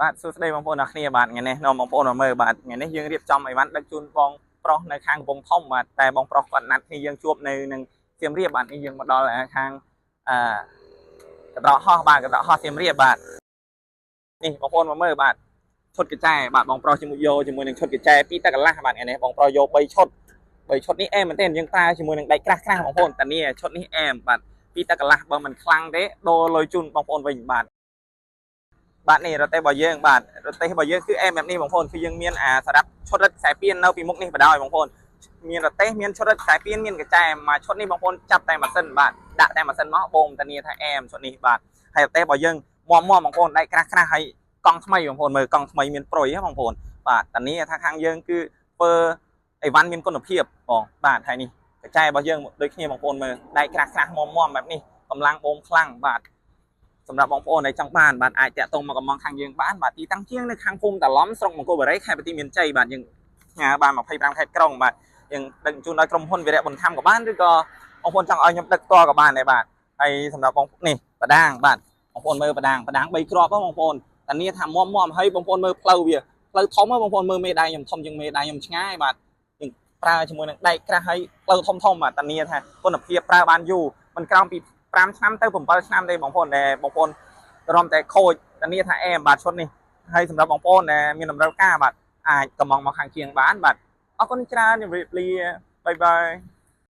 បាទសួស្តីបងប្អូនអរគ្នាបាទថ្ងៃនេះនាំបងប្អូនមកមើលបាទថ្ងៃនេះយើងរៀបចំអីវ៉ាន់ដឹកជូនបងប្រុសនៅខាងកំពង់ធំបាទតែបងប្រុសគាត់ណាត់គ្នាយើងជួបនៅនឹងសៀមរាបបាទនេះយើងមកដល់ខាងអឺកណ្ដកហោះបាទកណ្ដកហោះសៀមរាបបាទនេះបងប្អូនមកមើលបាទឈុតកញ្ចែបាទបងប្រុសជាមួយយកជាមួយនឹងឈុតកញ្ចែពីរតកន្លះបាទថ្ងៃនេះបងប្រុសយក3ឈុត3ឈុតនេះអែមមែនទែនយើងប្រើជាមួយនឹងដែកក្រាស់ក្រាស់បងប្អូនតានេះឈុតនេះអែមបាទពីរតកន្លះបើមិនខ្លាំងទេដូរលុយជូនបងប្អូនវិញបាទ បាទនេះរទេះរបស់យើងបាទរទេះរបស់យើងគឺអែមបែបនេះបងប្អូនគឺយើងមានអាសម្រាប់ឈុតរឹតខ្សែពៀននៅពីមុខនេះបណ្ដោយបងប្អូនមានរទេះមានឈុតរឹតខ្សែពៀនមានកញ្ចែមួយឈុតនេះបងប្អូនចាប់តែម៉ាស៊ីនបាទដាក់តែម៉ាស៊ីនមកបូមធានាថាអែមឈុតនេះបាទហើយរទេះរបស់យើងមមមបងប្អូនដែកក្រាស់ក្រាស់ហើយកង់ថ្មីបងប្អូនមើលកង់ថ្មីមានប្រុយហ៎បងប្អូនបាទតានេះថាខាងយើងគឺធ្វើអីវ៉ាន់មានគុណភាពបងបាទហើយនេះកញ្ចែរបស់យើងដូចគ្នាបងប្អូនមើលដែកក្រាស់ក្រាស់មមមបែបនេះកម្លាំងបូមខ្លាំងបាទ សម្រាប់បងប្អូនដែលចង់បានបាទអាចតាក់ទងមកកំងខាងយើងបានបាទទីតាំងជាងនៅខាងភូមិតាឡំស្រុកមង្គលបុរីខេត្តបន្ទាយមានជ័យបាទយើងផ្ញើបាន25ខេត្តក្រុងបាទយើងដឹកជញ្ជូនដោយក្រុមហ៊ុនវីរៈបន្ថែមក៏បានឬក៏បងប្អូនចង់ឲ្យខ្ញុំដឹកផ្ទាល់ក៏បានដែរបាទហើយសម្រាប់បងនេះបដាងបាទបងប្អូនមើលបដាងបដាង3គ្រាប់បងប្អូនតានីថាមុំមុំហើយបងប្អូនមើលផ្លូវវាផ្លូវធំបងប្អូនមើលមេដៃខ្ញុំធំជាងមេដៃខ្ញុំឆ្ងាយបាទយើងប្រើជាមួយនឹងដែកក្រាស់ហើយផ្លូវធំធំបាទតានីថាគុណភាពប្រើបានយូរមិនក្រោមពី5ឆ្នាំទៅ7ឆ្នាំទេបងប្អូនដែលបងប្អូនរំតែខូចធានាថាអែមបាទឈុតនេះហើយសម្រាប់បងប្អូនដែលមានតម្រូវការបាទអាចកំងមកខាងជាងបានបាទអរគុណច្រើនជម្រាបលា bye bye.